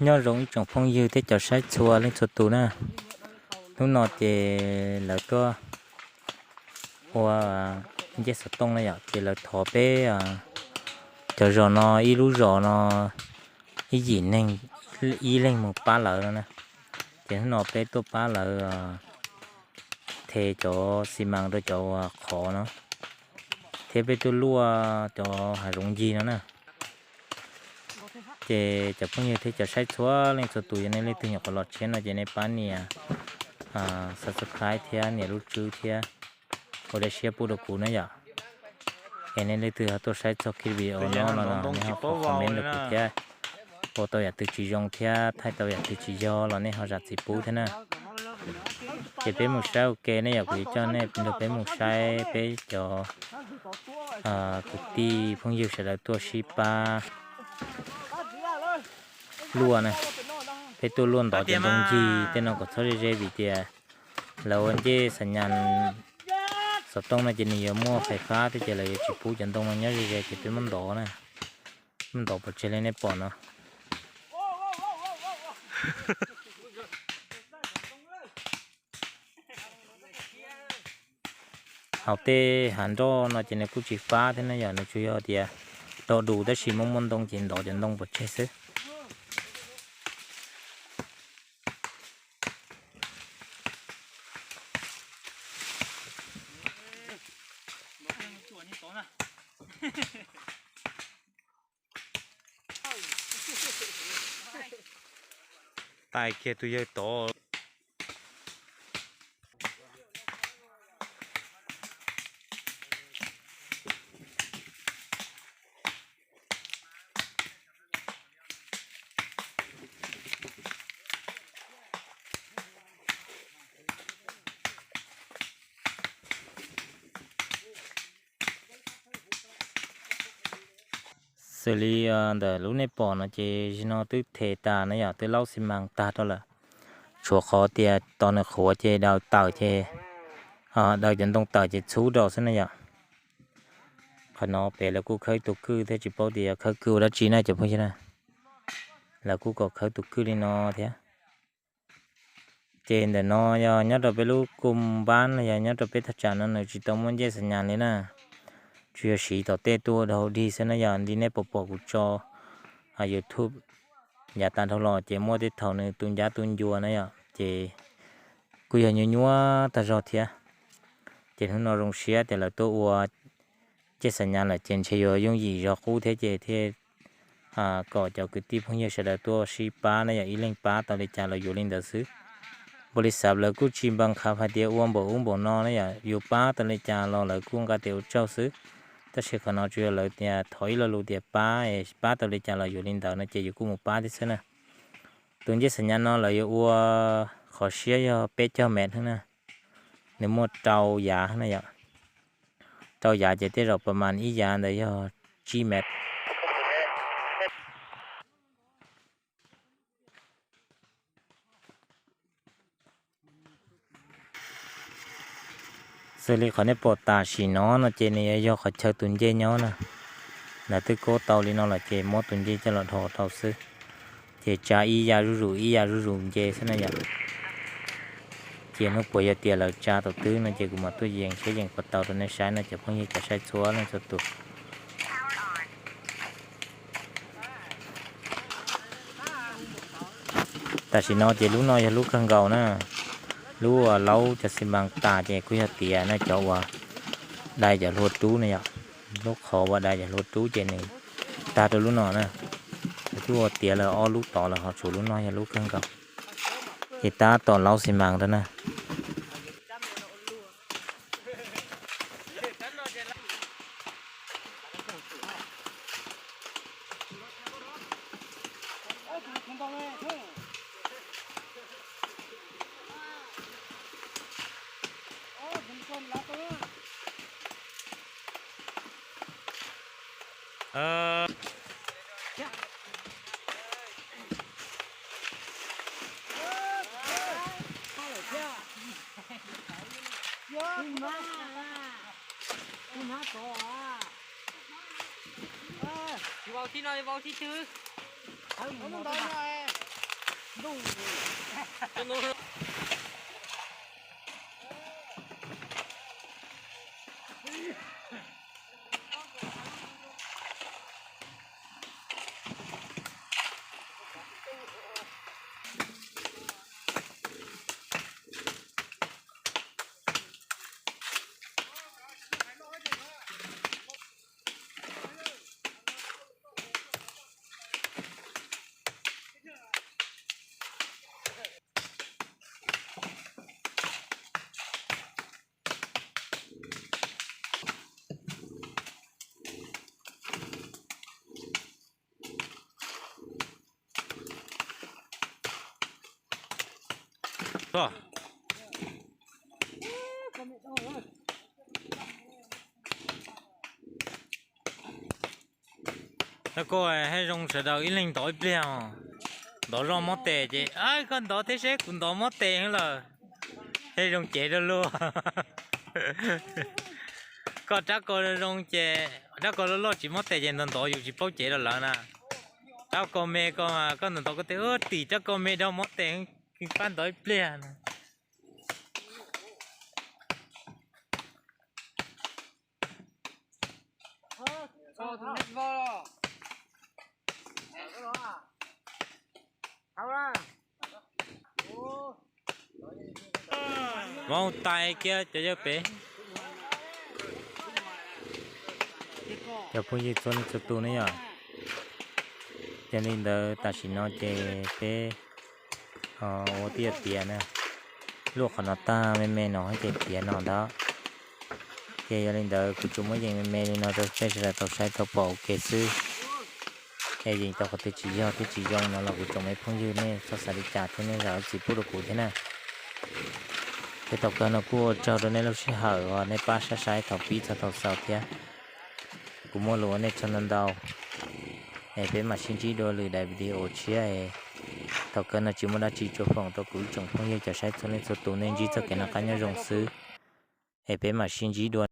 Nyob zoo ib tsoom phooj ywg thiab cov saib txhua leej txhua tus na. Hnub no ces lawv tuaj ua ncej xov tooj na yom, ces lawv thov peb cov zos no ib lub zos no ib yim neeg ib leeg mus pab lawv no na. Ces hnub no peb tuaj pab lawv the cov xi mas rau cov qhov no, thiab peb tuaj luaj cov hav zoov ncig no na. Ces cov phooj ywg thiab cov saib txhua leej txhua tus, yog nej leej twg nyuam qhuav los tshiab no ces nej pab nias subscribe thiab nias lub tswb thiab ua daim siab pub rau kuv na yom. Es nej leej twg ho tuaj saib txog clip video no los nej ho comment rau kuv thiab, ua tau yam twg tsis zoo thiab thaij tau yam twg tsis yog los nej ho zam txim pub thiab na. Ces peb mus saib ua ke ne yom, kuv yuav coj nej nrog peb mus saib peb cov kwv tij phooj ywg sawv daws tuaj sib pab luaj na. Peb tuaj luaj ntov cov ntoo ncig tej no kom txhob ze ze vim tias lawv ua ncej xa nyas xov tooj no ces nws yuav muaj fais fab thiab ces lawv yuav tsis pub cov ntoo no nyob ze ze ces peb muab ntov na. Muab ntov pov tseg li nej pom no. Hauv tej hav nroj no ces nws kuj tsis fab thiab na yom, nws tsuas yog tias do dus tab sis muaj muaj ntoo ces ntov cov ntoo pov tseg xwb. Tais kiag tus yawg tod. Xws li ntawm lub nej pom no ces zim no twb them tas na yom, twb laub xi mas tag rau lawm. Tshuav qhov tias tos nws qhuav ces daws tawm ces, daws cov ntoo tawm ces txhub rau xwb na yom. Qhov no pem lawv kuj khawb tus kwj thiab tsis paub tias yog khawb kwj ua dab tsi na cov phooj ywg na. Lawv kuj kom khawb tus kwj li no thiab. Ces ntawm no yog nyob rau peb lub kos npab no, yog nyob rau peb thaj tsam no nws tsis tau muaj ncej xa nyas li na. Tsuas yog siv tom tej tuaj ua dog dig xwb na yom, li nej pom pom kuv tso YouTube yav tas dhau los ces muaj tej thaum nws tu ncab tu ncua na yom, ces kuj yog nyuaj nyuaj tag zog thiab. Ces hnub no zoo siab tias lawv tuaj ua ncej xa nyas lawm ces ntshe yuav yooj yim zog qub thiab ces thiaj kom cov kwv tij phooj ywg sawv daws tuaj sib pab na yom, ib leeg pab tau li cas los yuav li ntawd xwb. Npaum li xav lawv kuj tsis npam qhav hais tias ua npaum ub npaum no na yom, yus pab tau li cas los lawv kuj nqa tes ua tsaug xwb. Tab sis qhov no tsuas yog lawv tias thov ib lo lus tias pab, pab tau li cas los yuav li ntawd no ces yus kuj mus pab thiab xwb na. Tus ncej xa nyas no lawv yuav ua qhov siab yog peb caug mev na. Nws muaj rau yav na yom. Rau yav ces tej zaum pas mas ib yav ntawd yog tsib mev. Xws li qhov nej pom tam sim no no ces nws yuav yog qhov chaw tus ncej nyob na. Lawv twb kob tau li no lawm ces muab tus ncej coj los dhos rau xwb. Ces tsa ib yav zuj zus ib yav zuj zus nce xwb na yom. Ces hnub puas yog tias lawv tsa tau twg no ces kuv mam tuaj yees siab yees ko taw rau nej saib no cov phooj ywg cov saib txhua leej txhua tus. Tam sim no ces lub no yog lub kawg nkaus na. Lub uas laub cov xi mas tas ces kuj yog tias no cov uas dai cov hlua rub na yom. Lub qhov uas dai cov hlua rub ces nws tag rau lub no na. Lawv twb ua tiav lawm ob lub tod lawm ho tshuav lub no yog lub kawg nkaus. Ces tab tom laub xi mas rau na. Tsis vau thib no, vau thib twg? Rab koj haj zoo sawv daws ib leeg ntov ib pliag os. Ntov zoj mob tes ces, koj ntov thiab seb kuv ntov mob tes lawm. Haj zoo cev rau luag. Koj rab koj zoo ces, rab koj loj loj tsis mob tes ces ntov ntov yus tsis paub cev rau lawv na. Rab koj me koj, koj ntov ntov koj tes, tim rab koj me dhau mob tes, pab ntov ib pliag na. Vau tais kiag cov yawg pem. Cov phooj ywg txhua leej txhua tus ne yom. Yog li ntawd tam sim no ces peb ua tib yam tiav na. Luaj qhov no tag me me no ces tiav no ntag. Ces yog li ntawd kuv tsuas muab yees me me li no rau peb sawv daws tau saib tau pom ua ke xwb. Es yees tau qhov twg tsis yog thiab tsis zoo no los kuv tsoom me phooj ywg nej txhob xav li cas thiab nej zam lub txim pub rau kuv thiab na. Ces thaum kawg no kuj ua tsaug rau nej lub sij hawm uas nej pab saib saib thaum pib txog thaum xaus thiab. Kuv muaj lus ua nej tsaug ntau ntau. Es peb mam sib ntsib dua lwm daim video tshiab es thaum kawg no tsis muaj dab tsi tshua foom rau kuv ib tsoom phooj ywg cov saib txhua leej txhua tus, nej ntsib txoj kev noj qab nyob zoo xwb. Es peb mam sib ntsib dua.